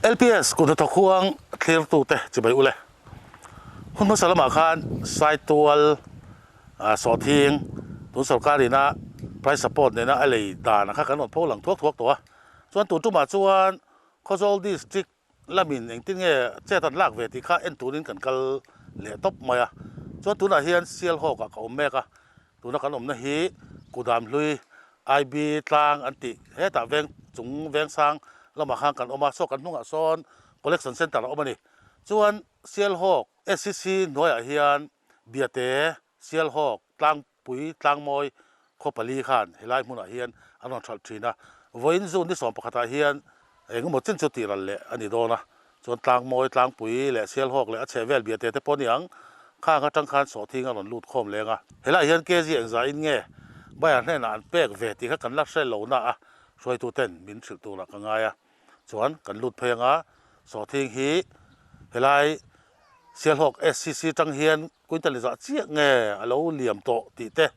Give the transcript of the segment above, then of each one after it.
LPS kut hnathawk huang thlirtute chibai ule. Hun hmasa lamah khan Saitual sawhthing tun sorkar ina price support nena a lei dan kha kan rawn pho lang thuak thuak tawh a. Chuan tun tumah chuan Khawzawl District lamin engtin nge chet an lak ve tih kha en turin kan kal leh tawp mai a. Chuan tunah hian Sialhawk ah ka awm mek a, tuna kan awmna hi Kudam hlui IB tlang an tih hetah veng chung vengsang lamah khan kan awm a, saw kan hnungah sawn collection centre a awm a ni. Chuan Sialhawk SCC hnuaiah hian Biate, Sialhawk, Tlangpui, Tlangmawi khaw pali khan helai hmunah hian an rawn hralh thin a. Vawiin June ni sawm pakhatah hian engemaw chin chu tihral leh a ni dawn a. Chuan Tlangmawi, Tlangpui leh Sialhawk leh a chhehvel Biate te pawh a ni ang. Khang atang khan sawhthing a rawn lut khawm leng a. Helaiah hian KG engzah in nge Bayern hnenah an pek ve tih kha kan la hre lo na a, hruaituten min hrilh turah ka ngai a. Chuan kan lut phei anga sawhthing hi helai Sialhawk SCC tang hian Quintal zah chiah nge a lo liam tawh tih te,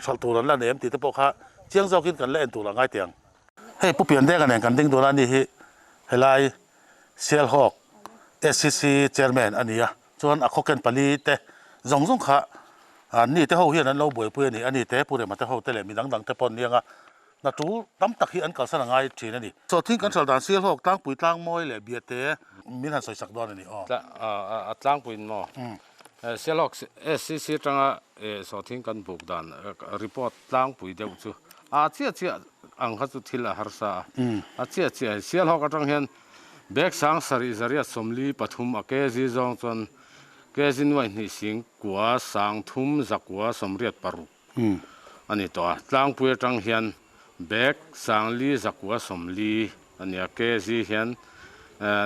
hralh tur an la nem tih te pawh kha chiang zawkin kan la en tur a ngai teh ang. Hei Pu Piandenga nen kan ding dun a ni hi helai Sialhawk SCC Chairman a ni a, chuan a khawken pali te zawng zawng kha an ni te ho hian an lo buaipui a ni, a ni te Pu Rema te ho te leh mi dang dang te pawh an niang a, hna tul tam tak hi an kalsan a ngai thin a ni. Sawhthing kan hralh dan Sialhawk tlangpui tlangmawi leh Biate min han sawisak dawn a ni aw. A tlangpuiin maw? Sialhawk SCC atanga sawhthing kan buk dan report tlangpui deuh chu a chiah chiah ang kha chu thil a harsa a, a chiah chiah a ni. Sialhawk atang hian bag sang sarih zariat 43 a kg zawng chuan kg nuai hnih sing kua sang thum zakua 86 a ni tawh a. Tlangpui atang hian bag sangli zakua 40 a ni a, kg hian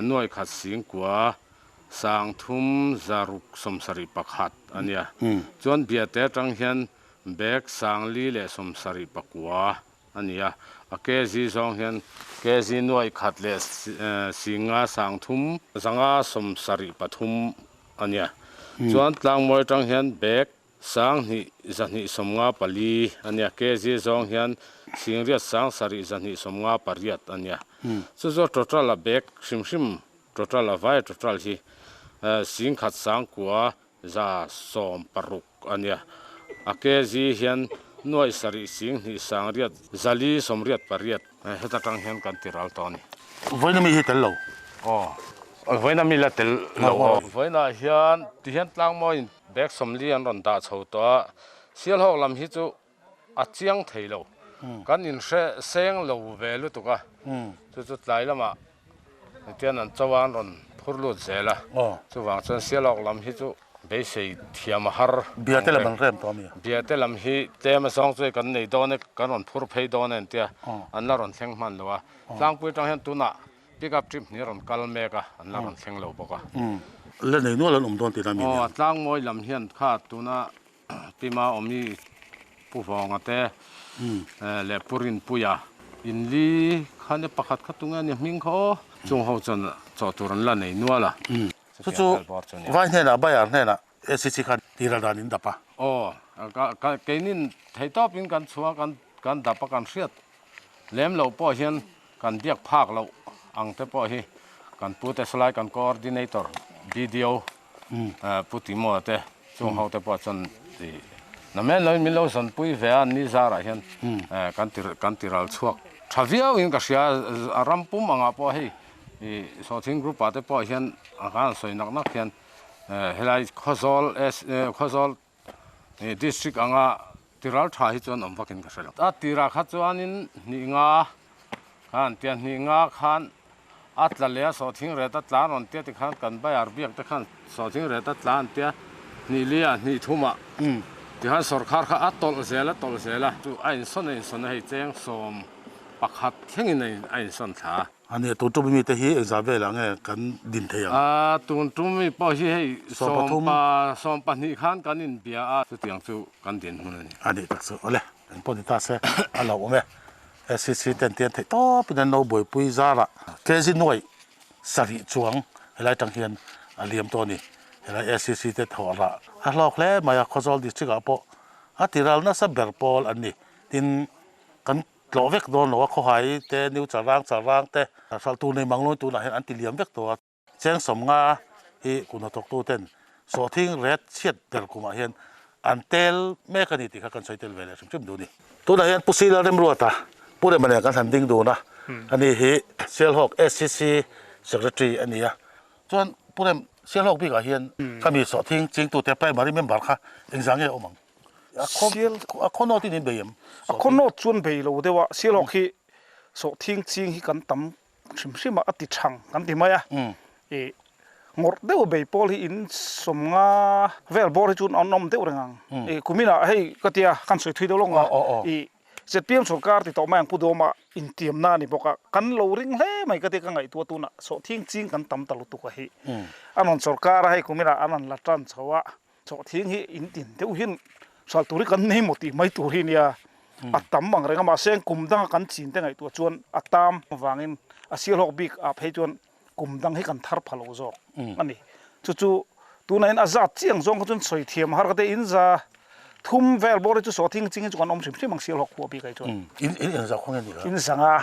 nuai khat sing kua sang thum zaruk 71 a nia. Chuan Biate atang hian bag sangli leh 79 a ni a, a kg zawng hian kg nuai khat leh singa sang thum zanga 73 a nia. Chuan Tlangmawi atang hian bag sang hnih zahnih 54 a nia, kg zawng hian singriat sang sarih zahnih 58 a nia. Chu chu total a bag hrim hrim total a vai total hi singkhat sangkua 160 a nia. A kg hian nuai sarih sing hnih sang riat zali 88 heta tang hian kan ti ral tawh a ni. Vawiina mi hi tel lo. Aw, vawiina mi la tel lo aw. Vawiinah hian tihian tlangmawiin bag 40 an rawn dah chho tawh a, Sialhawk lam hi chu a chiang thei lo. Kan inhre seng lo ve lutuk a, chu chu tlai lamah tian an cho a, an rawn phur lut zel a. Chuvang chuan Sialhawk lam hi chu beisei thiam a har. Biate lam an rem tawh a mi? Biate lam hi tlem a zawng chu kan nei dawn e, kan rawn phur phei dawn e an tia, an la rawn thleng hman lo a. Tlangpui atang hian tunah pick up trip hnih a rawn kal mek a, an la rawn thleng lo bawk a. La nei nual an awm dawn tihna mi nia? Aw, Tlangmawi lam hian kha tuna Tima awmi Pu Vawnga te leh Pu Rinpuia inli kha nia pakhat kha tunge a nia hming kha aw. Chung ho chuan chaw tur an la nei nual a. Chu chu vai hnenah Bayar hnenah ACC khan tira dan in dap a. Aw, keinin theihtawpin kan chhuah kan dap a kan hriat lem loh pawh hian kan biak phak loh ang te pawh hi kan pu te salai kan coordinator BDO Pu Timo te chung ho te pawh chuan i na men loin min lo zawnpui ve a ni zarah hian kan ti kan ti ral chhuak tha viau in ka hria a ram pum angah pawh hei i sawhthing group ah te pawh hian a kan sawi nak nak hian helai Khawzawl Khawzawl District anga tiral tha hi chuan awm vakin ka hre lo. A tirah kha chuanin hnih nga khan tia hnih nga khan a tla leh a sawhthing ret a tla an rawn tia tikhan kan bayar biak te khan sawhthing ret a tla an tia hnih li ah hnih thum ah tikhan sawrkhar kha a tawlh zel a tawlh zel a chu a insawn a insawn a hei cheng 11 thlengin a insawn thla a. A nia, tun tum mite hi engzah velah nge kan din thei ang? A, tun tum mi pawh hi hei 12 khan kan inbia a, chutiang chu kan din hmun a ni. A nih tak chu, awle, eng pawh ni ta se, a lo awm e. SCC ten tian theih tawpin an lo buaipui zarah kg nuaih sarih chuang helai tang hian a liam tawh a ni. Helai SCC te thawh rah a hlawk hle mai a, Khawzawl district ah pawh a tiral nasa ber pawl an ni. Tin, kan. tlawh vek dawn lo a, khawhai te, New Chalrang Chalrang te hralh tur nei mang lawi tunah hian an ti liam vek tawh a. Cheng 50 hi kum hnathawktu ten sawhthing ret chhiat ber kumah hian an tel mek a ni tih kha kan sawi tel ve leh hrim hrim duh a ni. Tunah hian Pu Sila Remruata Pu Rema nen kan han ding dun a, ani hi Sialhawk SCC Secretary a ni a. Chuan Pu Rem, Sialhawk bikah hian khami sawhthing chingtute primary member kha engzah nge a awm ang? A khaw a khaw nawt in in bei em? A khaw nawt chuan bei lo deuh a, Sialhawk hi sawhthing ching hi kan tam hrim hrim a, a ti thang kan ti mai a. I ngawrh deuh bei pawl hi in 50 vel bawr hi chuan an awm deuh reng ang. I kuminah hei ka tia kan sawi thui deuh lawk a, i zpm sorkar ti tawh mai ang Pu Dawma intiamna a ni bawk a, kan lo ring hle mai ka tia ka ngaihtuah tunah sawhthing ching kan tam ta lutuk a hi. A rawn sorkar a hei kuminah an rawn la tan chho a, Sawhthing hi in tin deuh hian hral tur hi kan nei maw tih mai tur hi nia a tam ang reng a mahse kum danga kan chin te ngaihtuah chuan a tam vangin a sialhawk bik ah phei chuan kum dang hi kan thar pha lo zawk a ni. Chu chu tunah hian a zat chiang zawng kha chuan sawi thiam har ka te in za thum vel bawr hi chu sawhthing ching hi chu kan awm hrim hrim ang sialhawk khua bik ah hi chuan. In in in za khaw nge ni kha? In zanga.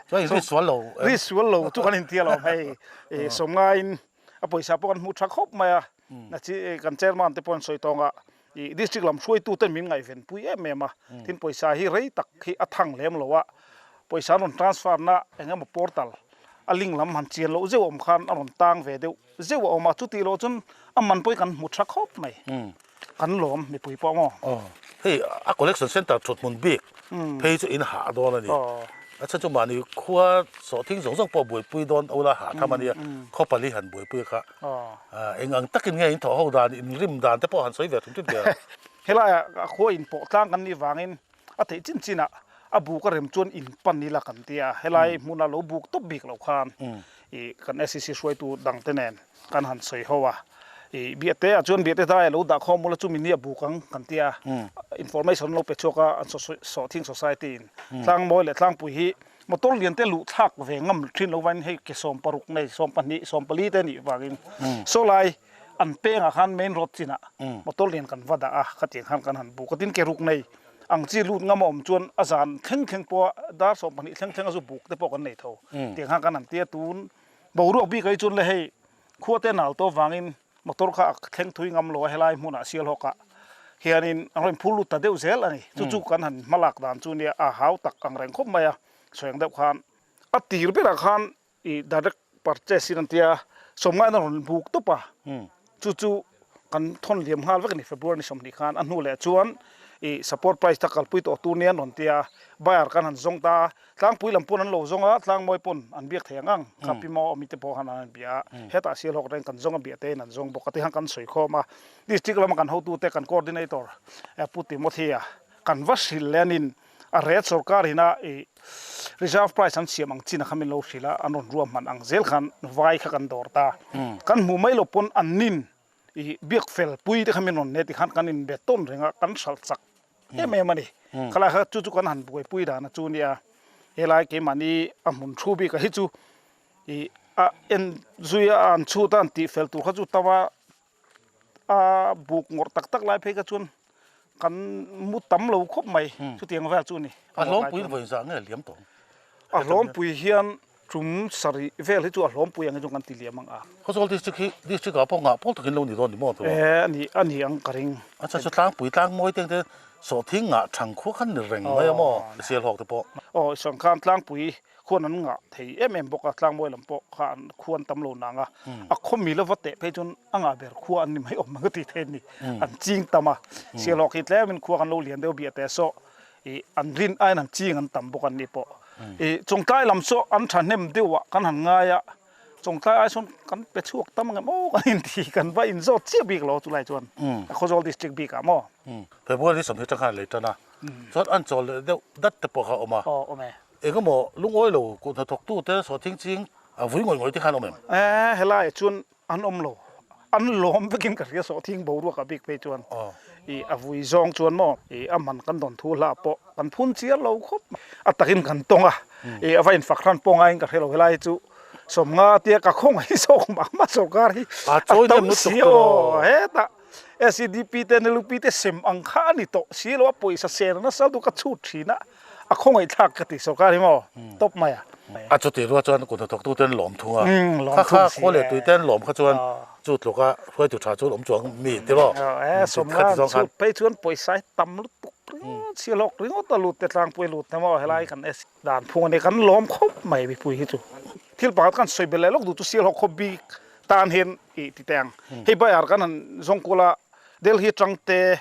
Chuan in ri sual lo. Ri sual lo chu kan intia lo hei sawmngaiin a pawisa pawh kan hmuh tha khawp mai a. Na chi kan chairman te pawh an sawi tawng a, ih district lam hruaitu ten min ngaihven pui em em a, tin pawisa hi rei tak hi a thang lem lo a, pawisa an rawn transfer na eng emaw portal a link lam han chian loh zeuh a awm khan a rawn tang ve deuh zeuh a awm a, chutih loh chuan a man pawh hi kan hmu tha khawp mai, kan lawm mipui pawh maw. Aw, hei a collection center thut hmun bik phei chu in hah dawn a ni. A chhan chu mahni khua sawhthing zawng zawng pawh buaipui dawn ula hah tham a nia, khaw pali han buaipui kha. Eng ang takin nge in thawh ho dan, in rim dan te pawh han sawi ve thum thum teh a. Helaiah a khua in pawh tlang kan nih vangin a theih chin chinah a buk a rem chuan in pan ila kan ti a, helai hmuna lo buk tawp bik lo khan ih kan SEC hruaitu dang te nen kan han sawi ho a, ih Biahte ah chuan Biahte dai a lo dah khawm ula chumi ni a buk ang kan ti a, information an lo pe chhuak a an Sawhthing Society in Tlangmawi leh Tlangpui hi Motor lian te luh thlak ve ngam thin lo vain hei ke 16 nei 12 14 te nih vangin saw lai an pengah khan main road chinah motor lian kan va dah a khatiang khan kan han buk a tin ke ruk nei ang chi lut ngam a awm chuan a zan thleng thleng pawha dar 12 thleng thleng a zu buk te pawh kan nei tho tiang khan kan han tia tun boruak bik ah hi chuan le hei khua te nal tawh vangin Motor kha a thleng thui ngam lo a helai hmunah Sialhawkah hianin an rawn phur lut ta deuh zel a ni. Chu chu kan han hmalak dan chu nia a hau tak ang reng khawp mai a, sawi ang deuh khan a tir berah khan i direct purchase in an tia 50 in a rawn buk tawp a, chu chu kan thawn liam nghal vek a ni February ni 20 khan a hnu leh chuan i support price kha kalpui tawh tur nia an rawn tia buyer kan han zawng ta a. Tlangpui lam pawn an lo zawng a, Tlangmawi pawn an biak thei ang ang, kha Pi Maw Awmi te pawh khan an han bia a, hetah Sialhawk reng kan zawng a biah tein an zawng bawk a ti khan kan sawi khawm a, District lama kan hotute kan Coordinator Pu Timothy-a kan va hrilh leh anin a ret sorkar ina i reserve price an siam ang chin a kha min lo hrilh a, an rawn ruahman ang zel khan vai kha kan dawr ta, kan hmuh mai lo pawn an nin i biak fel pui te kha min rawn ne ti khan kan inbe tawn reng a, kan hralh chak em em a ni. Khalai kha chu chu kan han buaipui dan a chu nia, helai keimahni a hmun thu bik a hi chu ih a en zui a an chhut a an tih fel tur kha chu tama a buk ngawrh tak tak lai phei kha chuan kan mu tam lo khawp mai chutiang vel chu a ni. A hlawmpui vawi zah nge liam tawh ang? A hlawmpui hian Tum sarih vel hi chu a hlawmpui ang hi chu kan ti liam ang a. Khawzawl district hi district ah pawh ngah pawl takin lo ni dawn ni maw tawh? E a ni a ni ang ka ring. A chhan chu tlangpui tlang mawi te ang te sawhthing ngah thang khua khan ni reng mai a maw Sialhawk te pawh. Aw sawng khan tlangpui khuan an ngah thei em em bawk a tlangmawi lam pawh kha an khua an tam lo nang a a khaw mi lova teh phei chuan a ngah ber khua an ni mai awm ang ka ti thei a ni an ching tam a Sialhawk hi tlemin khua kan lo lian deuh biah teh saw Ih an rin aiin an ching an tam bawk an ni pawh. Ih chawngtlai lam chu an thahnem deuh ah kan han ngai a, chawngtlai ai sawn kan pe chhuak tam ang em aw kan inti kan va inzawt chiah bik lo chulai chuan Khawzawl district bik ah maw. February 20 atang khan a lei tan a, chuan an chawl leh deuh dat te pawh kha a awm a. Aw awm e. Eng emaw lungawi lo kut hnathawk tu te sawhthing ching a vui ngawih ngawih te khan awm em? E helai chuan An awm lo. An lawm vekin ka hria sawhthing boruak ah bik phei chuan i a vui zawng chuan maw i a man kan dawn thu hlah pawh kan phun chiar lo khawp mai. A takin kan tawng a, i a va infak hran pawh ngaiin ka hre lo helai hi chu 50 tia ka khawngaih zawk mah mah sorkar hi a tam si aw hetah SEDP te NLUP te sem ang kha a ni tawh si lo a pawisa sen nasa lutuk a chhut thin a. A khawngaih thlak ka ti sorkar hi maw tawp mai a. A chuti ruah chuan kut hnathawktu ten lawm thung a, kha kha khua leh tui ten lawm kha chuan chu tluka hruaitu tha chu an awm chuang mi tiraw? E sawmnga chhut phei chuan pawisa hi tam lutuk ringawt si hlawk ringawt a lut te tlangpui lut te maw helai kan es dan phung a ni kan lawm khawp mai mipui hi chu. Thil pakhat kan sawi belh leh lawk duh chu sialhawk khaw bik tan hian i ti teh ang. Hei bayar kan han zawng kual a Delhi atang te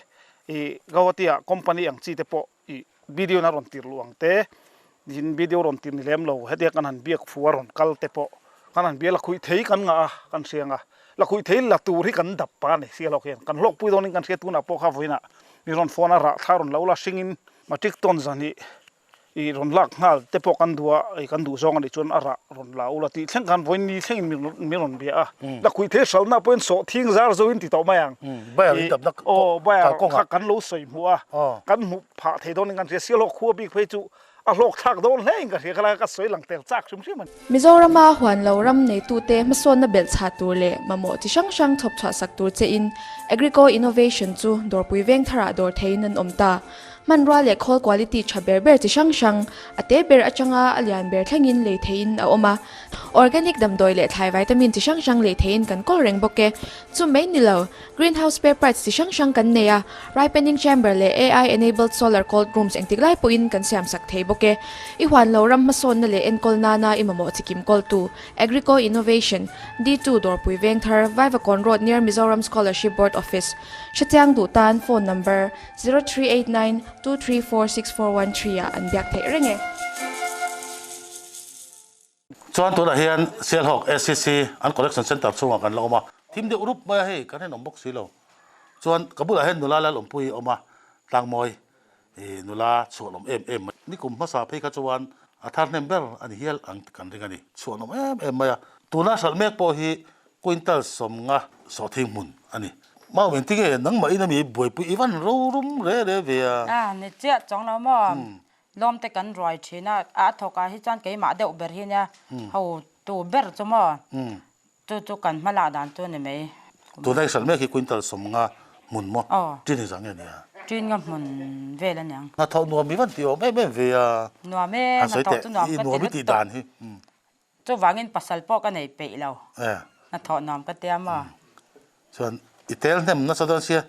i Guwahati ah company ang chi te pawh I video in a rawn tir luh ang te, in video rawn tir ni lem lo, hetia kan han biak fu a rawn kal te pawh kan han bia lakhuih thei kan ngah a, kan hria ang a, lakhuih thei la tur hi kan dap pa a ni sia hlawk hian, kan hlawkpui dawnin kan hria tunah pawh kha vawiinah mi rawn phone a rah thla rawn lo la hringin matric tawn zan hi i rawn lak nghal te pawh kan duh a, i kan duh zawng a nih chuan a rah rawn la ula tih thleng khan vawiin ni thlengin mi rawn bia a, lakhuih thei hralhna pawhin sawhthing zar zo in ti tawh mai ang. Aw bayar kha kan lo sawi hmuh a, kan hmuh phah thei dawnin kan hria, Sialhawk khua bik phei chu a hlawk thlak dawn hle in ka hria, khalai ka sawi lang tel chak hrim hrim a ni. Mizorama huan lo ram neitute hmasawnna belh chhah tur leh mamawh chi hrang hrang chhawp chhuah sak tur che in Agrico Innovation chu dawrpui veng tharah dawr theiin an awm ta. Hmanrua leh khawl quality tha ber ber chi hrang hrang, a te ber atanga a lian ber thlengin lei theiin a awm a. Organic damdawi leh thlai vitamin chi hrang hrang lei theiin kan kawl reng bawk e. Chu mai ni lo, greenhouse spare parts chi hrang hrang kan nei a, ripening chamber leh AI enabled solar cold rooms engtik lai pawhin kan siam sak thei bawk e. I huan lo ram hmasawnna leh enkawl nana i mamawh chi kim kawltu, Agrico Innovation, D2 Dawrpui Vengthar, Vaivakawn Road near Mizoram Scholarship Board Office, Hrechiang duh tan phone number, 0389 234 6413 ah an biak theih reng e. Chuan tunah hian Sialhawk SCC an collection centre chhungah kan la awm a, thim deuh rup mai a hei kan en awm bawk si lo. Chuan ka bulah hian nula Lalawmpuii a awm a, Tlangmawi i nula chhuanawm em em mai. Nikum hmasa phei kha chuan a thar hnem ber a ni hial ang kan ring a ni, chhuanawm em em mai a. Tuna hralh mek pawh hi quintal sawmnga sawhthing hmun a ni. Mau engtinge nangmah in ami buaipui i van rorum re re ve a? A ni chiah chuang lo maw? Lawm te kan ruai thin a, a thawk ah hi chuan keimah deuh ber hi nia ho tu ber chu maw chu chu kan hma lak dan chu ni mai. Tuna i hral mek hi quintal sawmnga hmun maw tin i zang nge nia? Tin nga hmun vel a niang. Hnathawh nuam i van ti awm em em ve a. Nuam e, hnathawh chu nuam ka ti lutuk. I dan hi. Chuvangin pasal pawh ka nei peih lo. Hnathawh nuam ka tia maw? Chuan i tel hnem nasa dawn sia,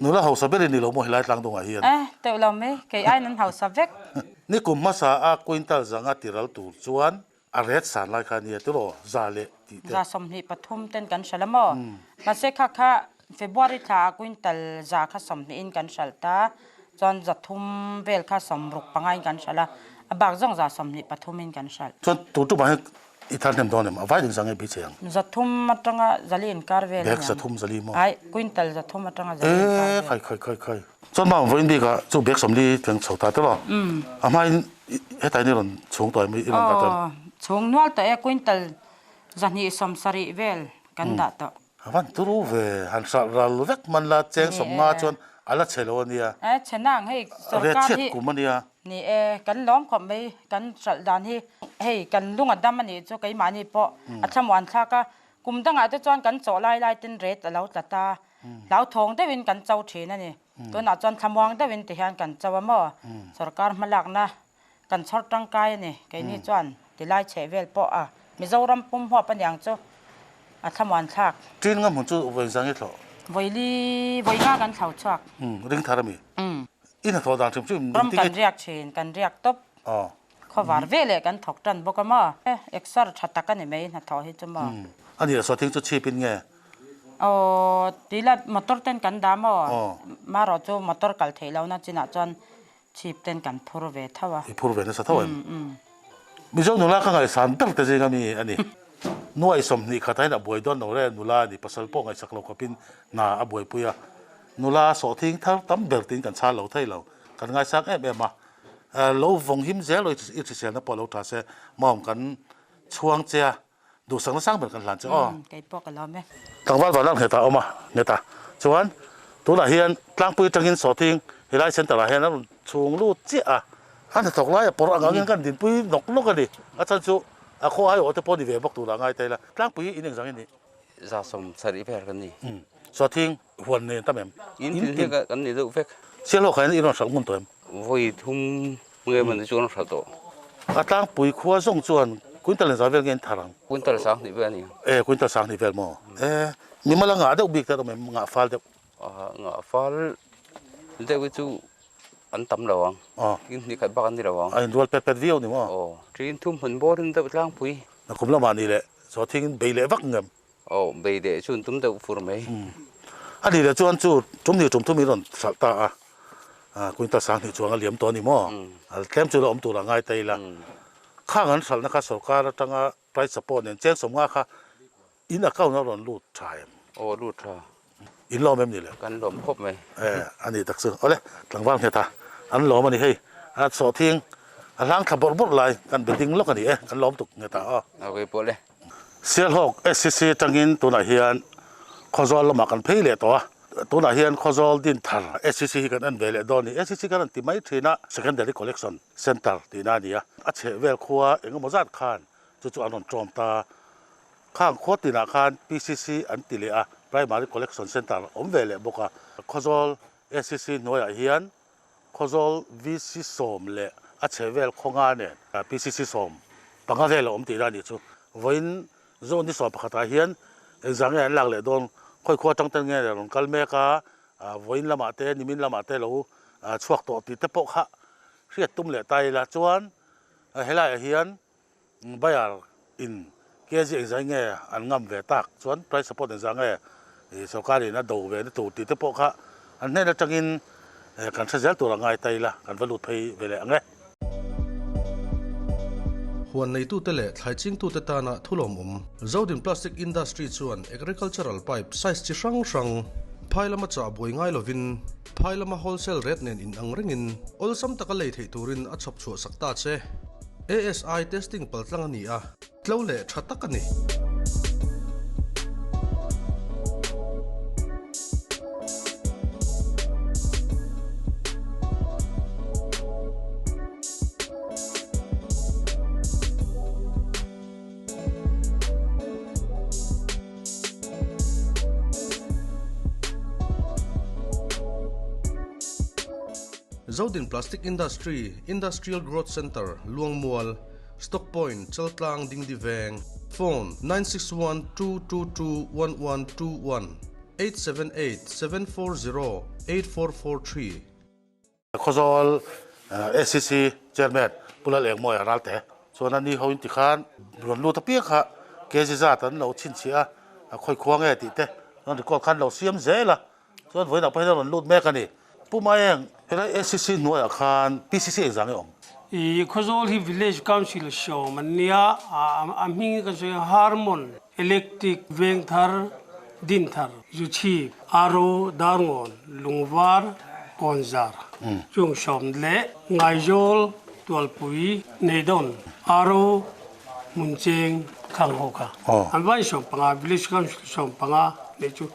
nula hausa ber i ni lo maw helai tlang dawngah hian? Eh, teuh lo mai, kei aiin an hausa vek. Nikum hmasa a quintal zanga tiral tur chuan a ret san lai kha nia tiraw, za leh tih te. Za 23 ten kan hral a maw? Mahse kha kha February thla ah quintal za kha 20 in kan hral ta, chuan 300 vel kha 65 in kan hral a, a bak zawng za 23 in kan hral. Chuan tur tumah hian i thar hnem dawn em? A vai ding zang nge beichei ang? 300 atanga zali inkar vel a niang. Bag 300 zali maw? Ai, quintal 300 atanga zali inkar vel. E khai khai khai khai. Chuan mah vawiin bikah chu bag 40 thleng chho ta tiraw? A hmain hetain i rawn chhung tawh em? I rawn dah tawh em? Aw, chhung nual tawh e, quintal 270 vel kan dah tawh. A van turu ve, han hralh ral vek man la cheng 50 chuan a la chhe lo a nia. E chhe nang hei sorkar hi. Ret chhiat kum a nia. Ni e, kan lawm khawp mai, kan hralh dan hi hei kan lung a dam a nih chu keimahni pawh a thlamuan thlak a, kum dangah te chuan kan chawh lai lai ten ret a lo tla ta, hlauthawng deuhin kan cho thin a ni, tunah chuan thlamuang deuhin ti hian kan cho a maw, sorkar hmalakna kan chhawr tangkai a ni. Keini chuan tilai chheh vel pawh a Mizoram pum huap a niang chu a thlamuan thlak. Tin nga hmun chu vawi zang i thlawh? Vawi li, vawi nga kan thlo chhuak. Umm, ring thar a mi? Umm. I hnathawh dan hrim hrim Ram kan riak thin, kan riak tawp. Aw. Khawvar ve leh kan thawk tan bawk a maw? Exer tha tak a ni mai hnathawh hi chu maw? Umm, a nih saw thing chu chhip in nge? Aw, tila motor ten kan dah maw? Aw. Marawh chu motor kal theih lohna chinah chuan Chhip ten kan phur ve tho a. I phur ve nasa tho em? Mizo nula ka ngaihsan ber te zinga mi a ni. Nuai 21 ain a buai dawn lo re nula a ni. Pasal pawh ngaihsak lo khawpin hna a buaipui a. Nula sawhthing thar tam ber tiin kan chhal lo thei lo. Kan ngaisang em em a. Lo vawng him zel lo i hriselna pawh lo tha se mawm kan chhuang che a. Duhsakna sang ber kan hlan che aw. Kei pawh ka lawm e. Tlangval vanah nghet a awm a, nghet a. Chuan tunah hian tlangpui atangin sawhthing helai center ah hian a rawn chhung lut chiah a. A hnathawk lai a pawrh ang angin kan dinpui nawk nawk a ni. A chhan chu a khaw aiawh te pawh ni ve bawk turah ngai ta ila. Tlangpui in engzang in nih? 70 vel kan ni. Sawhthing huan nen tam em? In tin hi kan ni deuh vek. Sialhawk ah hian i rawn hralh ngun tawh em? Vawi thum. Nge mawni chu an hralh tawh. A tlangpui khua zawng chuan quintal engzah vel nge an thar ang? Quintal 2000 vel a ni. E, quintal 2000 vel maw? E, mimal a ngah deuh bik te awm em? Ngah fal deuh. Ngah fal deuh hi chu an tam lo ang. In hnih khat bak an ni lo ang. A inrual pet pet viau ni maw? Aw, ṭin thum hmun bawr in deuh tlangpui. Nakum lamah ni leh sawhthing in bei leh vak ngem? Aw, bei leh chu an tum deuh fur mai. A nih leh chuan chu tum ni tum thum in rawn hralh ta a, quintal 2000 chuang a liam tawh a ni maw? Tlem chu la awm tur a ngai ta ila. Khang an hralhna kha sorkar atanga price support nen cheng 50 kha in account a rawn lut tha em? Aw, lut tha. In lawm em ni le? Kan lawm khawp mai. E, a ni tak chu. Awle, tlangval nghet a, an lawm a ni hei. A sawhthing a hlang thla bawrh bawrh lai kan be ding lawk a ni e, kan lawm tuk nghet a aw. Ok pawh le. Sialhawk SCC atangin tunah hian Khawzawl lamah kan phei leh tawh a, tunah hian Khawzawl Dinthar SCC hi kan en ve leh dawn a ni. SCC kan rawn ti mai thin a, Secondary Collection Centre tihna a ni a, a chhehvel khua engemaw zat khan chu chu an rawn tawm ta. Khang khua tinah khan PCC an ti leh a, Primary Collection Centre awm ve leh bawk a. Khawzawl SCC hnuaiah hian Khawzawl VC 10 leh a chhehvel khawnga nen PCC 15 vel a awm tihna a nih chu. Vawiin zone ni 11 ah hian engzah nge an lak leh dawn? Khawi khua atang ten nge rawn kal mek a, vawiin lamah te nimin lamah te lo chhuak tawh tih te pawh kha hriat tum leh ta ila chuan helaiah hian Buyer in kg engzah nge an ngam ve tak chuan price support engzah nge sorkar in a do ve na tur tih te pawh kha an hnen atangin kan hre zel tur a ngai ta ila kan va lut phei ve leh ang e. Huan neitute leh thlai chingtute tana thulawmawm Zodin Plastic Industry chuan agricultural pipe size chi hrang hrang phai lama chah buai ngai lovin phai lama wholesale rate nen inang rengin awlsam taka lei theih turin a chhawp chhuah sak ta che. ASI testing paltlang a ni a, tlo leh tha tak a ni. Zodin Plastic Industry, Industrial Growth Centre, Luangmual, Stock Point, Chaltlang, Dingdi Veng, Phone, 9612221121, 878 740 8443. Khawzawl SCC Chairman Pu Lal Engmawia Ralte chuan a ni ho in tikhan rawn lut apiang kha kg zat an lo chhinchhiah a, a khawi khua nge tih te chuan record khan lo siam zel a, chuan vawiinah pawh hian a rawn lut mek a ni. Pu Maeng, helai SCC hnuaiah khan PCC engzah nge awm? I Khawzawl hi Village Council sawm an nia, a hming hi kan sawi a, Harmon, Electric, Vengthar, Dinthar, Zuchhip, Aro, Darngawn, Lungvar, Kawnzar, chung sawm leh Ngaizawl, Tualpui, Neidawn, Aro, Hmuncheng, Khangho kha an vai 15, Village Council 15 neih chu.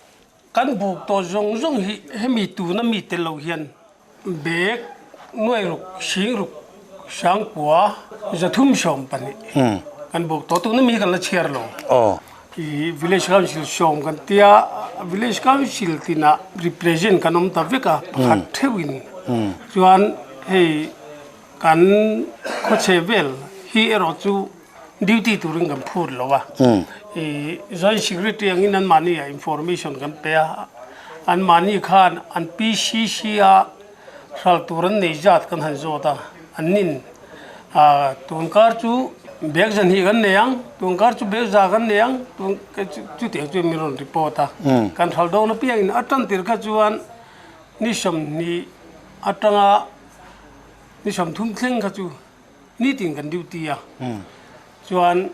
Kan buk tawh zawng zawng hi hemi tuna mi tel lo hian bag nuai ruk, sing ruk, 9000, 312 kan buk tawh tuna mi kan la chhiar lo. I Village Council sawm kan tia, Village Council tinah represent kan awm ta vek a, pakhat theuhin chuan hei Kan khawchhe vel hi erawh chu duty turin kan phut lo a, i joint secretary angin anmahni ah information kan pe a, anmahni khan an PCC a hral tur an nei zat kan han zawt a, an nin tunkar chu bag zahnih kan nei ang, tunkar chu bag za kan nei ang, tun chutiang chu min rawn report a, kan hral dawn apiangin a tan tir kha chuan ni 20 atanga Ni 30 thleng kha chu nitin kan duty a, chuan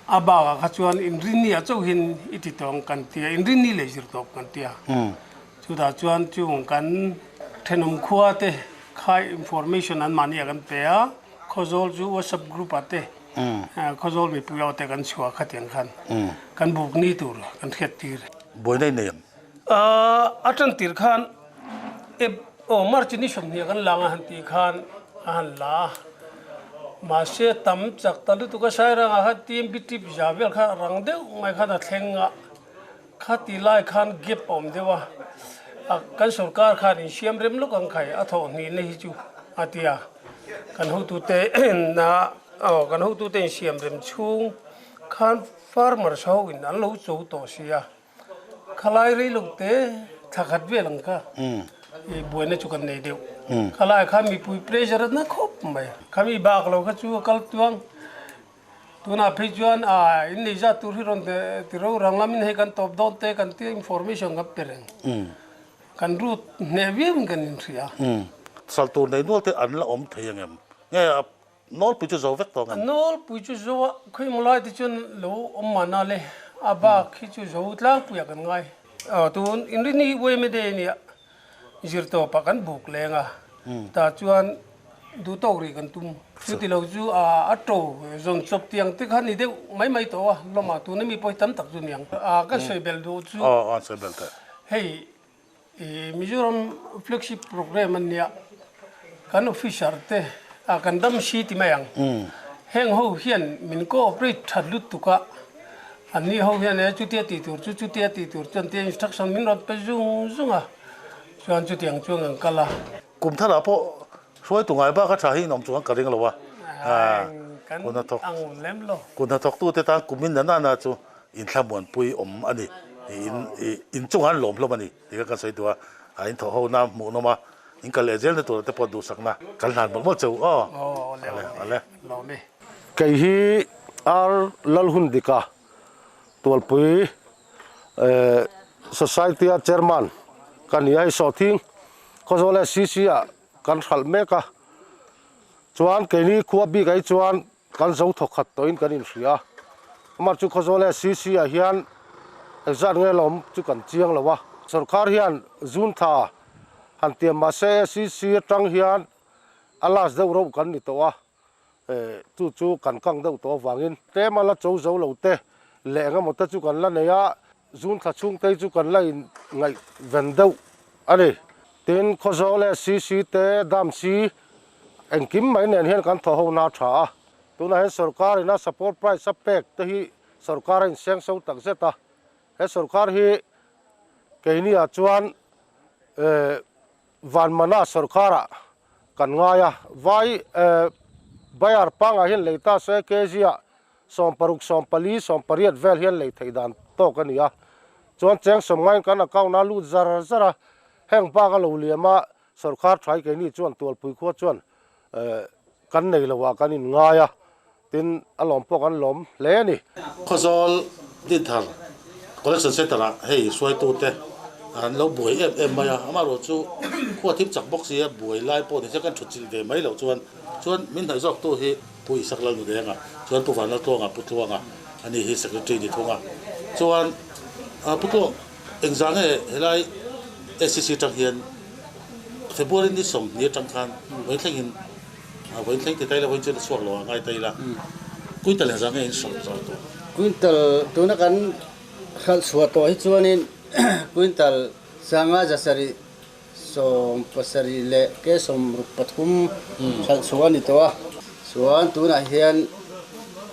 a bakah kha chuan inrinni ah chauhin i ti tawng kan ti a, inrinni leh zir tawp kan ti a. Chutah chuan chung kan thenawm khua te kha information an mahni ah kan pe a, Khawzawl chu WhatsApp group ah te Khawzawl mipui ho te kan chhuah khatiang khan kan buk ni tur kan hriat tir. Buaina i nei ang. A tan tir khan Ep aw March ni 20 kan lang a han tih khan a han la a, mahse tam chak ta lutuk a Sairangah khan TMB trip za vel kha rang deuh mai khan a thleng a, kha ti lai khan gap a awm deuh a, a kan sorkar khan insiam rem lawk ang khai a thawh hnihna hi chu a ti a. Kan hotute na aw kan hotute insiam rem chhung khan farmers ho in an lo cho tawh si a, khalai rei lo te thla khat vel ang kha i buaina chu kan nei deuh. Khalai kha mipui pressure a na khawp mai. Khami bak lo kha chu a kal tuang. Tunah phei chuan a in nei zat tur hi rawn ti ro rang lamin hei kan tawp dawn te kan tia information kan pe reng. Kan route hneh viau in kan inhria. Sal tur nei nual te an la awm thei angem? Nge a nawlpui chu zo vek tawh angem? A nawlpui chu zo a, khawimaw lai te chuan lo awm mahna le, a bak hi chu zo tlangpuiah kan ngai. Aw tun inrini uaime day ania zir tawpah kan buk leng a, tah chuan duh tawk rih kan tum. Chuti lo chu a to zawn chawp tiang te kha ni deuh mai mai tawh a, lawmah tuna mi pawh hi tam tak chu niang. A kan sawi belh duh chu hei Mizoram flagship programme an nia, kan officer te a kan dam si ti mai ang. Heng ho hian min cooperate that lutuk a, anni ho hian e chutia tih tur chu chutia tih tur chuan tia instruction min rawn pe zung zung a, chuan chutiang chuan kan kal a. Kum tharah pawh hruaitu ngai bak a tha hi inawm chuan ka ring lo a, kun hnathawktute tan kumin na nana chu inthlamuanpui awm a ni, in chungah an lawm hlawm a ni tih kha kan sawi duh a, a inthawh ho na hmuh nawm a, in kal leh zel na tura te pawh duhsakna kan hlan mawlh mawlh che u aw. Awle awle. Kei hi Ar Lalhundika Tualpui Society-a Chairman ka ni a, hei Sawhthing Khawzawl leh CC ah kan hralh mek a, chuan keini khua bik ah hi chuan kan zo thawk khat tawhin kan inhria a, amah chu Khawzawl leh CC ah hian engzat nge lawm chu kan chiang lo a, sorkar hian June thla han tiam mahse CC atang hian a last deuh reuh kan ni tawh a, Chu chu kan kang deuh tawh avangin tlem a la cho zo lo te leh eng emaw te chu kan la nei a, zun thla chhung te chu kan la in ngaih ven deuh a ni. Tin, Khawzawl leh CC te, Dam si engkim mai nen hian kan thaw ho na tha a, tunah hian sorkar ina support price a pek te hi sorkar a inseng so tak zet a, he sorkar hi keini ah chuan Vanmana sorkarah kan ngai a, vai Bayar pangah hian lei ta se kg ah 60, 40, 80 vel hian lei theih dan tawk a ni a. Chuan cheng sawmngaiin kan account a lut zar zar a, heng bak a lo liam a, sorkar thaI keini chuan Tualpui khua chuan kan nei lo ah kan in ngai a, tin a lawm pawh kan lawm hle a ni. Khawzawl Dinthar Collection Centre ah hei hruaitute an lo buai em em mai a, amaherawh chu khua thim chak bawk si a, buai lai pawh ni se kan thutchilh ve mai loh chuan chuan min hnaih zawktu hi Pu Isak Lalnudenga chuan Pu Vanlaltluanga Pu Tluanga a ni hi Secretary ni thung a, chuan Pu Tluang engzah nge helai SCC tang hian February ni 20 atang khan vawi thlengin Vawiin thleng ti taila vawiin chuan a chhuak lo a ngai taila. Quintal engzah nge in hralh zar tawh? Quintal tuna kan hralh chhuah tawh hi chuanin quintal sanga zasarih 70 leh ke 63 hralh chhuah a ni tawh a. Chuan tunah hian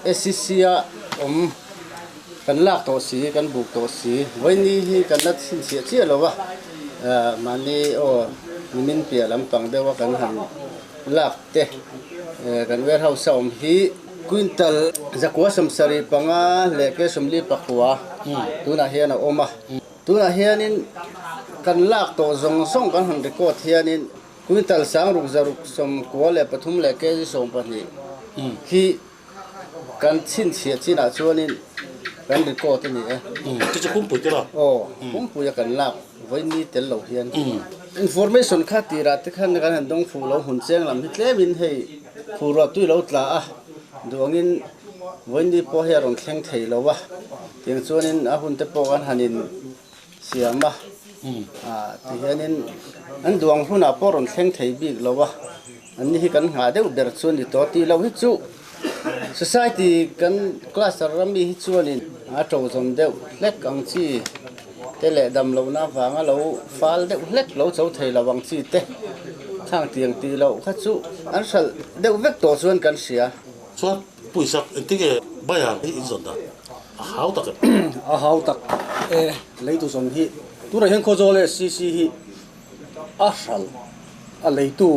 SCC a awm kan lak tawh si, kan buk tawh si. Vawiin hi kan la chhinchhiah chiah lo a, mahni aw nimin piah lampang deuha kan han lak te kan warehouse a awm hi quintal 175 leh ke 44 tunah hian a awm a. Tunah hianin kan lak tawh zawng zawng kan han record hianin quintal 6693 leh kg 12 hi kan chhinchhiah chinah chuanin kan record a ni e. Chu chu pumpui te lo? Aw, pumpui a kan lak vawi tel lo hian. Information kha tirah te khan kan han dawng fuh lo hmun cheng lam hi tlemin hei phu ruah tui lo tla a, duangin vawi pawh hi a rawn thleng thei lo a, tiang chuanin a hun te pawh kan han in siam a, ti hianin an duang hunah pawh rawn thleng thei bik lo a, anni hi kan nghah deuh ber chu a ni tawh tih loh hi chu society kan cluster rami hi chuanin a to zawm deuh hlek ang chi te leh dam lohna avanga lo fal deuh hlek lo cho thei lo ang chi te khang tiang tih loh kha chu an hralh deuh vek tawh chuan kan hria. Chuan pawisa engtinge bayar hi in zawn dan? A hau tak em? A hau tak e, leitu zawm hi tunah hian Khawzawl leh CC hi a hralh a leitu.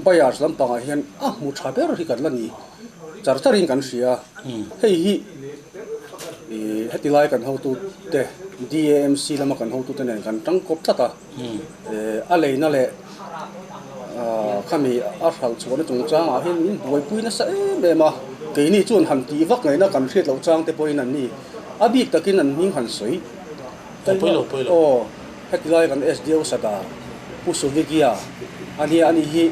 Buyers lampangah hian a hmu tha ber hi kan la ni char charin kan hria. Hei hi ih heti lai kan hotute DAMC lama kan hotute nen kan tangkawp tlat a. A leina leh khami a hralh chhuahna chungchangah hian min buaipui nasa em em a. Keini chuan han tih vak ngaihna kan hriat loh chang te pawhin an ni. A bik takin an hming han sawi. Aw, heti lai kan SDO Sadar Pu Suvigia a nia ani hi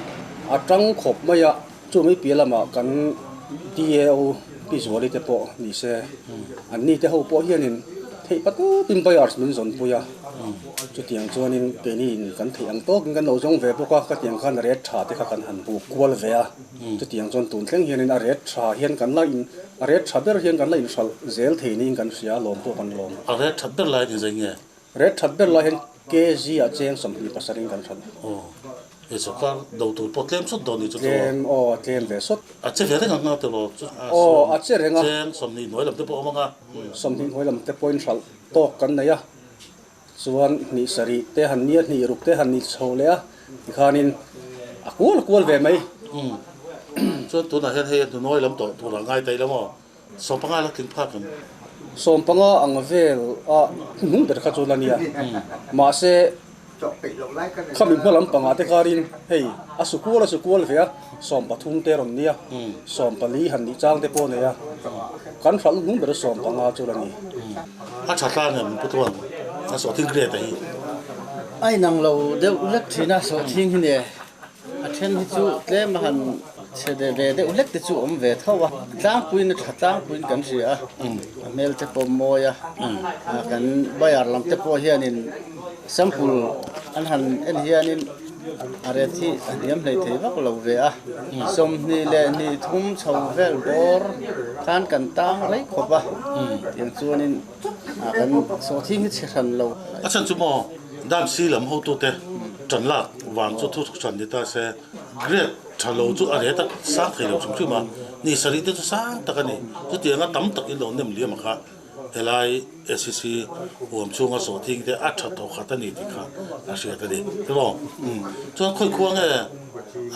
a tang khawp mai a, chumi piah lamah kan DAO Pi Zuali te pawh ni se, an ni te ho pawh hianin theih patupin buyers min zawnpui a, chutiang chuanin keini in kan theih ang tawkin kan lo zawng ve bawk a, ka tiang khan rate tha te kha kan han buk kual ve a. Chutiang chuan tun thleng hianin a ret tha hian kan la in, a ret tha ber hian kan la inhralh zel thei niin kan hria, lawm pawh kan lawm. A ret that ber lai ni zei nge? Ret that ber lai hian kg ah cheng 27 in kan hralh. Aw, he sawrkar do tur pawh tlem sawt dawn ni chu chu. Tlem, aw a tlem ve sawt. A che ve reng ang nga tiraw? Aw, a che reng a. Cheng 20 hnuai lam te pawh a awm ang a. 20 hnuai lam te pawh inhralh tawk kan nei a. Chuan hnih sarih te han nia, hnih ruk te han ni chho leh a, tikhanin a kual kual ve mai. Umm. Chuan tunah hian hei a hnunawi lam tawh turah ngai ta ila maw? 15 la tling phak em? 15 ang vel a hnung ber kha chu la nia. Mahse, khami hma lam pangah te kharin hei a su kual a su kual ve a, 13 te rawn nia, 14 han nih chang te pawh a nei a, kan hralh hnung ber 15 chu la ni. A tha tlang em Pu Tuan? A sawhthing grade a hi. A inang lo deuh hlek thin a sawhthing hi nia. A then hi chu tlem a han chhe ve deuh hlek te chu awm ve tho a. Tlangpuiin a tha tlangpuiin kan hria a, a hmel te pawh mawi a, kan bayar lam te pawh hianin sample an han en hianin A ret hi a hniam hlei thei vak lo ve a, 23 chho vel bawr khan kan tang rei khawp a, tiang chuanin kan sawhthing hi chhe hran lo. A chhan chu maw dam si lam hotute tan lak vang chu thu hran ni ta se, grade tha lo chu a ret a sang thei lo hrim hrim a, ni sarih te chu sang tak a ni, chutianga tam tak in lo nem liam a kha. Helai SEC huam chhunga sawhthing te a tha tawh khat a ni tih kha a hriat a ni. Tiraw? Chuan khawi khua nge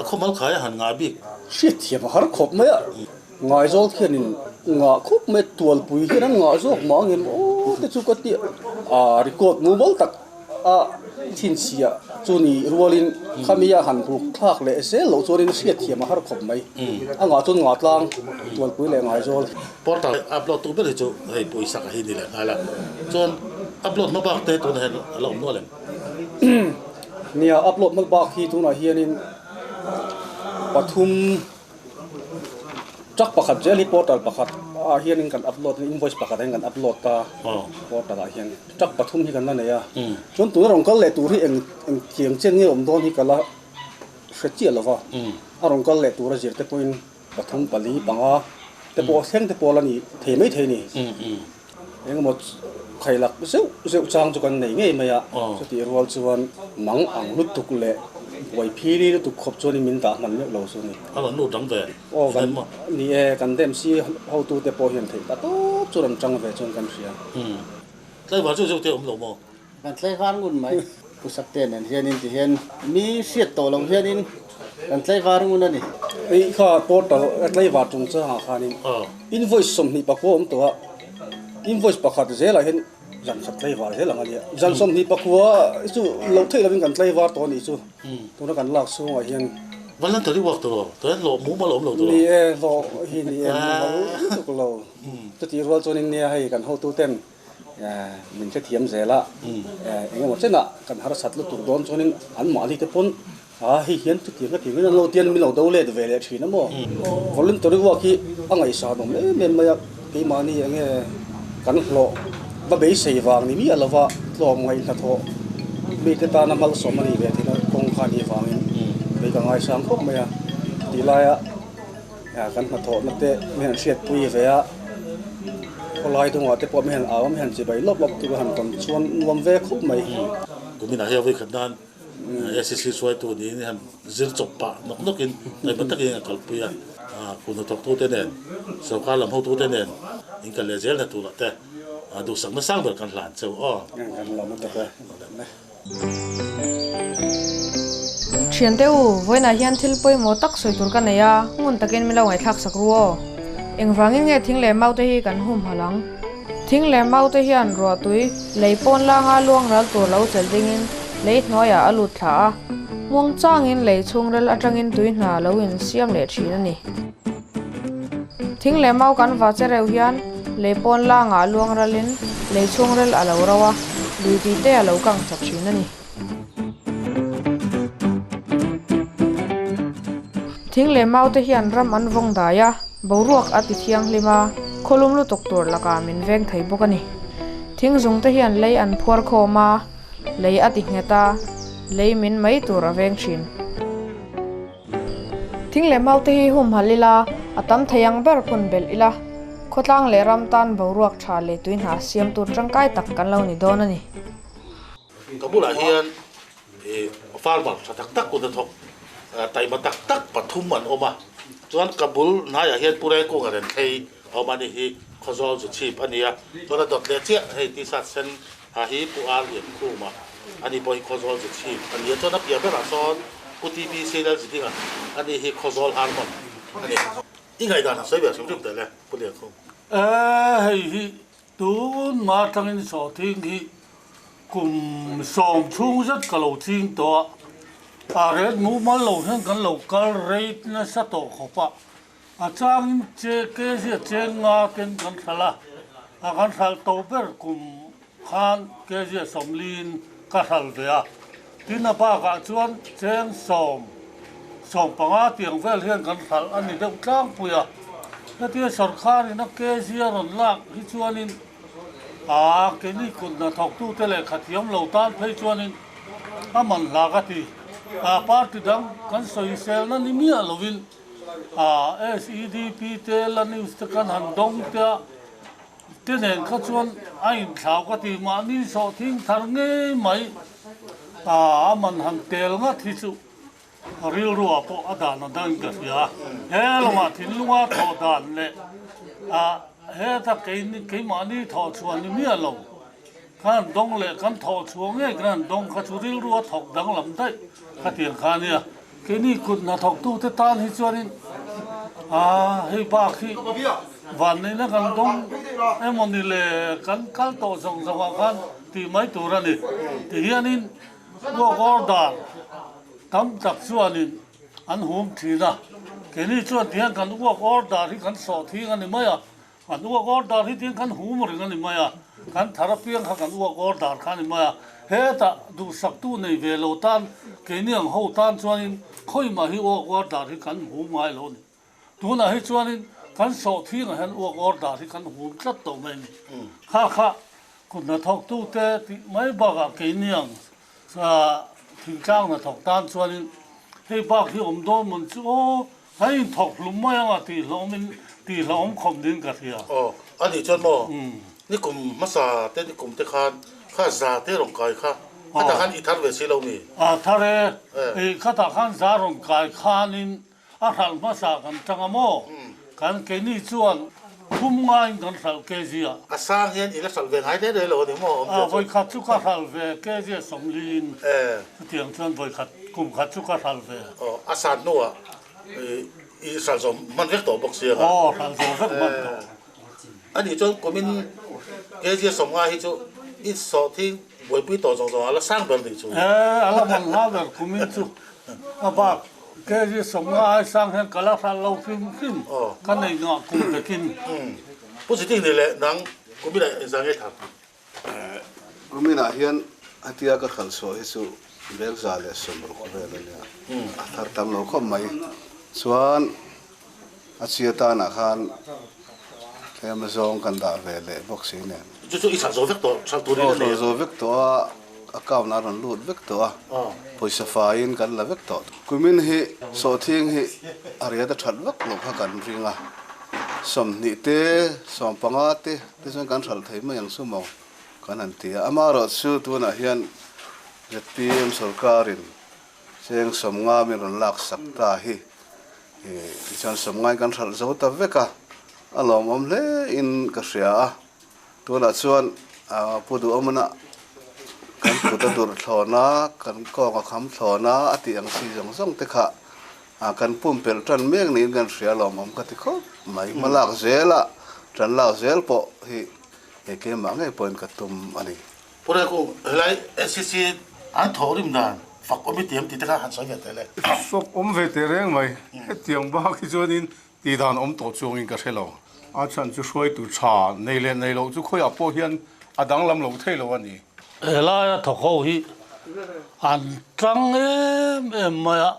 a khawmal khai a han ngah bik? Hriatthiam a har khawp mai a, Ngaizawl khianin ngah khawp mai a, Tualpui hian an ngah zawk mah angem aw te chu ka ti a, record mumal tak a chhinchhiah chu ni rualin khami a han ruk thlak leh zel loh chuanin hriatthiam a har khawp mai. A ngah chuan ngah tlang Tualpui leh Ngaizawl. Portal upload tu ber hi chu hei pawisa ka hi ni leh nghal a, chuan upload hma bak te tunah hian a la awm nual em? Nia, upload hma bak hi tunah hianin pathum truck pakhat zel hi portal pakhat ah hianin kan upload invoice pakhat ah hian kan upload ta portal ah hian truck pathum hi kan la nei a, chuan tuna rawn kal leh tur hi eng eng tiang chen nge awm dawn hi ka la hre chiah lo va, a rawn kal leh tur a zir te pawhin Pathum pali panga te pawh thleng te pawh la ni thei mai thei ni. Engemaw khailak zeuh zeuh chang chu kan nei ngei mai a, chutih rual chuan mang ang lutuk leh buai phili lutuk khawp chuanin min dah hman meuh lo chu ni. A rawn lut dang ve Aw kan ni e, kan dem si hotute pawh hian theih ta tawp chu rawn tang ve chuan kan hria. Tlaivar zeuh zeuh te awm lo maw? Kan tlaivar ngun mai. Pu Sakte nen hianin ti hian mi hriat tawh lo hianin kan tlaivar ngun a ni. Hei kha portal a tlaivar chungchangah khanin invoice 24 awm tawh a, invoice pakhat zelah hian zan khat tlaivar zel ang a nia. Zan 24 chu loh theih lovin kan tlaivar tawh a nih chu. Tuna kan lak chhungah hian. Voluntary work tawh lo, tawh hlawh mumal awm lo tawh lo. Ni e, hlawh hi ni e, mumal lutuk lo. Chutih rual chuanin nia hei kan hotuten Min hrethiam zel a, eng emaw chenah kan harsat lutuk dawn chuanin anmahni te pawn a hei hian chutiang ka tih an lo tian min lo do let ve leh thin a maw. Voluntary work hi a ngaihsan awm em em mai a, keimahni eng nge kan hlawh va beisei vang ni miah lova tlawm ngaih hnathawh mite tana malsawm a nih ve theihna kawng kha nih vangin kei ka ngaisang khawp mai a tih laia. Kan hnathawhna te mi han hriatpui ve a, khawlai dungah te pawh mi han au a, mi han chibai lawp lawp tur a han tawn chuan nuam ve khawp mai. Kuminah hian vawikhat nan SEC hruaitu niin han zir chawp pah nawk nawkin ngaihma takin a kalpui a, kut hnathawktute nen, sorkar lam hotute nen in kal leh zelna turah te duhsakna sang ber kan hlan cheu aw. Kan lawm a tak e. Thiante u, vawiinah hian thil pawimawh tak sawi tur ka nei a, ngun takin min lo ngaihthlak sak ru aw. Engvangin nge thing leh mau te hi kan humhalh ang? Thing leh mau te hian ruahtui lei pawn langa luang ral tur lo chelh dingin lei hnuaiah a lut thla a, muang changin lei chhungrel atangin tui hna lo insiam leh thin a ni. Thing leh mau kan va che reuh hian lei pawn langah luang ralin lei chhungrel a lo ro a, lui tui te a lo kang chak thin a ni. Thing leh mau te hian ram an vawng dai a, boruak a ti thianghlim a, khawlum lutuk tur lakah min veng thei bawk a ni. Thing zung te hian lei an phuar khawm a, lei a ti nghet a, lei min mai tur a veng thin. Thing leh mau te hi humhalh ila, a tam thei ang ber phun belh ila, khawtlang leh ram tan boruak tha leh tui hna siam tur tangkai tak kan lo ni dawn a ni. Ka bulah hian farmer tha tak tak kut hnathawk taima tak tak pathum an awm a, chuan ka bul hnaiah hian Pu Rengkunga ren thlei a awm a ni hi Khawzawl zu chhip a ni a, chuan a dawt leh chiah hei t-shirt sen ha hi Pu Ar Lian Khuma a ni pawh hi Khawzawl zu chhip a ni a, chuan a piah berah sawn Pu TBC Lalzidinga a ni hi Khawzawl Harmon a ni. I ngaihdan han sawi ve hrim hrim teh le Pu Lian Khum. Hei hi Tun hma atangin sawhthing hi kum sawm chhung zet ka lo ching tawh a, a ret mumal lo hian kan lo kal rate nasa tawh khawp a, a changin che kg cheng nga ten kan hralh a, a kan hralh to ber kum khan kg sawmliin ka hralh ve a, tin a bakah chuan cheng sawm 15 tiang vel hian kan hralh a ni deuh tlangpui a, hetia sorkharin a kg a rawn lak hi chuanin aa keini kut hnathawktute leh khathiam lo tan phei chuanin a man hla ka ti. Aa party dang kan sawiselna ni miah lovin aa SEDP te la news te kan han dawng te a te nen kha chuan a inthlau ka ti. Mahni sawhthing thar ngei mai aa a man han tel ngat hi chu Rilruah pawh a dan a dang ka hria. He lawngah thinlunga thawh dan leh a heta keimahni thawh chhuah ni miah lo. Kan dawng leh kan thawh chhuah ngei kan han dawng kha chu rilrua thawk danglam daih kha tiang kha a nia. Keini kut hnathawktute tan hi chuanin a hei bak hi vanneihna kan dawng emawni le kan kal tawh zawng zawngah khan tih mai tur a ni. Tihianin Work order tam tak chuanin an hum thin a, keini chuan tihian kan work order hi kan sawh thing a ni mai a, kan work order hi tihian kan hum reng a ni mai a, kan thar apiang kha kan work order kha a ni mai a, hetah duhsaktu nei ve lo tan keini ang ho tan chuanin khawimah hi work order hi kan hum ngai lo a ni. Tunah hi chuanin kan sawhthingah hian uak order hi kan hum tlat tawh mai a ni. Kha kha kut hnathawktute tih mai bakah keiniang thingtlang hnathawk tan chuanin hei bak hi awm dawn mawn chu aw, kan inthawk hlum mai anga tih hlawmin tih hlauhawm khawp niin ka hria. Aw, a nih chuan maw nikum hmasa te nikum te khan kha za te rawn kai kha khatah khan i thar ve si lo mi? A thar e, khatah khan za rawn kai khanin A hralh hmasa kan tang a maw? Kan keini chuan thum ngaiin kan hralh kg a. A sang hian i la hralh ve ngai rei rei lo a ni maw awm zia chu? Vawikhat chu ka hralh ve kg a sawmliin chutiang chuan vawikhat kum khat chu ka hralh ve. Aw, a san hnuah i hralh zawh hman vek tawh bawk sia ka. Aw, hralh zawh vek hman tawh. A nih chuan kumin kg a sawm ngai hi chu i sawhthing buaipui tawh zawng zawng a la sang ber nih chu. E, a la man hla ber kumin chu a bak kg 50 ai sang hian ka la hral lo hrim hrim ka nei ngah kum vekin. Pu Ziting nih leh nang kumin ah engzah nge thar? Kumin ah hian hetia ka hralh chhuah hi chu bag 160 vel a nia, a thar tam lo khawp mai. Chuan A chhia tanah khan tlem azawng kan dah ve leh bawk si nen. Chu chu i chhal zo vek tawh, chhal tur in a nei a. Zo vek tawh a, account a rawn lut vek tawh a, pawisa faiin kan la vek tawh. Kumin hi sawhthing hi a riat a that vak loh kha kan ring a, 20 te, 15 te te chuan kan hralh thei mai ang chu maw kan han ti a. Amaherawhchu tunah hian zpm sorkarin Cheng 50 min rawn lak sak ta hi tichuan 50 in kan hralh zo ta vek a, a lawmawm hle in ka hria a, tunah chuan Pu Duhawmana kan kut a durh thlawn a, kan kawng a kham thlawn a, a tih ang chi zawng zawng te kha kan pumpelh tan mek niin kan hria lawmawm ka ti khawp mai. Hmalak zela tan lak zel pawh hi he keimah ngei pawhin ka tum a ni. Pu Rekung, helai SCC an thawh rim dan fak awm i tiam tih te kha han sawi ve teh le. Fak awm ve teh reng mai. Hetiang bak hi chuanin tih dan awm tawh chuangin ka hre lo. A chhan chu hruaitu tha nei leh nei loh chu khawiah pawh hian a danglam lo thei lo a ni. Helaia thawk ho hi an tang em em mai a,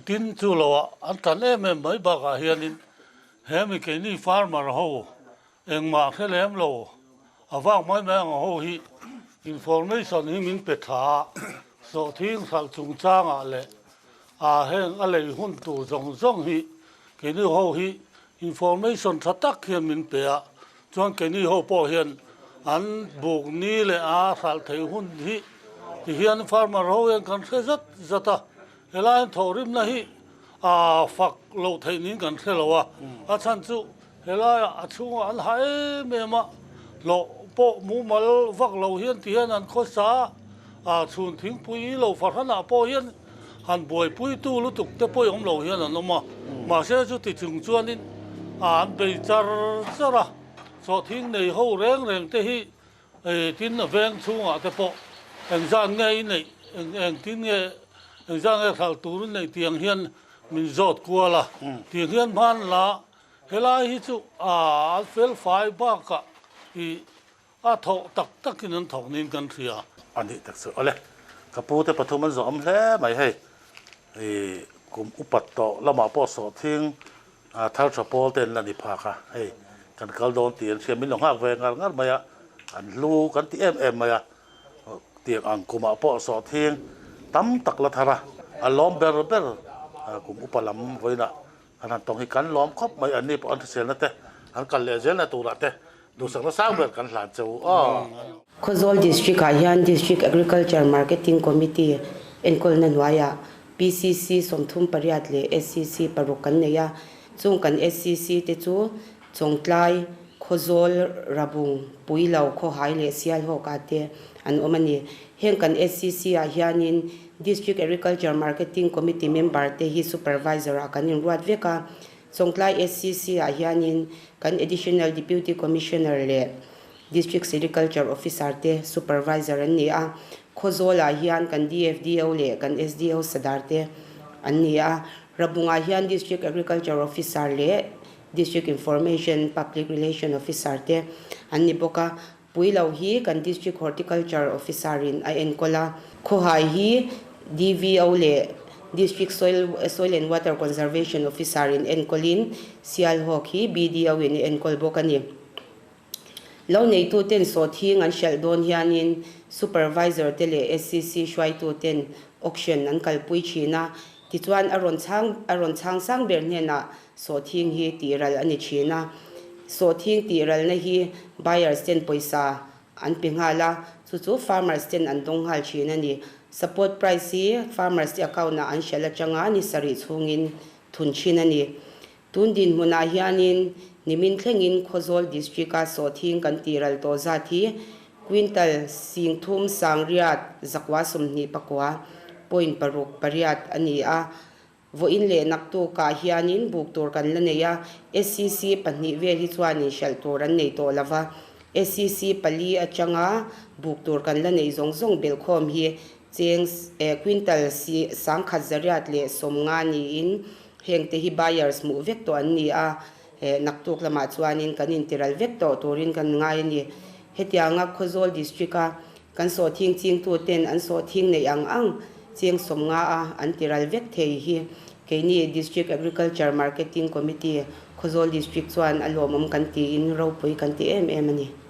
tin chu loah an tan em em mai bakah hianin he mi keini farmer ho engmah hre lem lo a vak mai mai ang ho hi information hi min pe tha a, sawhthing hralh chungchangah leh a heng a lei hun tur zawng zawng hi keini ho hi information tha tak hian min pe a, chuan keini ho pawh hian an buk ni leh a hralh theih hun hi ti hian farmer ho hian kan hre zat zat a, helai an thawhrimna hi a fak loh theih niin kan hre lo a, a chhan chu helaiah a chhungah an ha em em a, hlawh pawh mumal vak lo hian ti hian an khawsa a, chhun thingpui lo fahranah pawh hian han buaipuitu lutuk te pawh awm lo hian an awm a, mahse chuti chung chuanin an bei char char a, sawhthing nei ho reng reng te hi tin a veng chhungah te pawh engzat nge i neih, engtin nge engzat nge hralh tur i neih tiang hian min zawt kual a, tiang hian hman la helai hi chu a fel fai bakah ih a thawh tak takin an thawk niin kan hria. A nih tak chu awle, ka pu te pathum an zawh awm hle mai hei, ih kum upat tawh lamah pawh sawhthing thar tha pawl te an la ni phak a, hei kan kal dawn tih an hria min lo nghak ve ngar ngar mai a, an hlu kan ti em em mai a, tiang ang kumah pawh sawhthing tam tak la thar a, a lawm ber ber kum upa lam vawiinah Kan han tawng hi kan lawm khawp mai, anni pawh an hriselna te, an kal leh zelna turah te duhsakna sang ber kan hlan che u aw. Khawzawl District ah hian District Agriculture Marketing Committee enkawlna hnuaiah PCC 38 leh SCC paruk kan nei a, chung kan SCC te chu Chawngtlai, Khawzawl, Rabung, Puilo, Khawhai leh Sialhawk ah te an awm a ni. Heng kan SCC ah hianin District Agriculture Marketing Committee member te hi Supervisor ah kan inruat vek a. Chawngtlai SCC ah hianin kan Additional Deputy Commissioner leh District Sericulture Officer te Supervisor an ni a. Khawzawl ah hian kan DFDO leh kan SDO Sadar te an ni a. Rabung ah hian District Agriculture Officer leh District Information Public Relation Officer te an ni bawk a. Puilo hi kan District Horticulture Officer in a enkawl a, Khawhai hi DVO leh District Soil Soil and Water Conservation Officer in enkawlin Sialhawk hi BDO in a enkawl bawk a ni. Lo neituten sawhthing an hralh dawn hianin Supervisor te leh SCC hruaituten auction an kalpui thin a, tichuan a rawn chhang a rawn chhang sang ber hnenah Sawhthing hi tih ral a ni thin a, sawhthing tih ralna hi buyers ten pawisa an pe nghal a, chu chu farmers ten an dawng nghal thin a ni. Support price hi farmers te account ah an hralh atanga ni sarih chhungin thun thin a ni. Tun dinhmunah hianin nimin thlengin Khawzawl District a sawhthing kan tih ral tawh zat hi quintal singthum sangriat zakua 29 point paruk pariat a ni a, Vawiin leh naktukah hianin buk tur kan la nei a, SCC pahnih vel hi chuanin hralh tur an nei tawh lo va, SCC pali atanga buk tur kan la neih zawng zawng belhkhawm hi cheng quintal sangkhat zariat leh 50 niin hengte hi buyers hmuh vek tawh an ni a, naktuk lamah chuanin kan intiral vek tawh turin kan ngai a ni. Hetianga Khawzawl District-a Kan sawhthing chingtuten an sawhthing neih ang ang cheng 50 a an ti ral vek thei hi keini District Agriculture Marketing Committee Khawzawl District chuan a lawmawm kan tiin ropui kan ti em em a ni.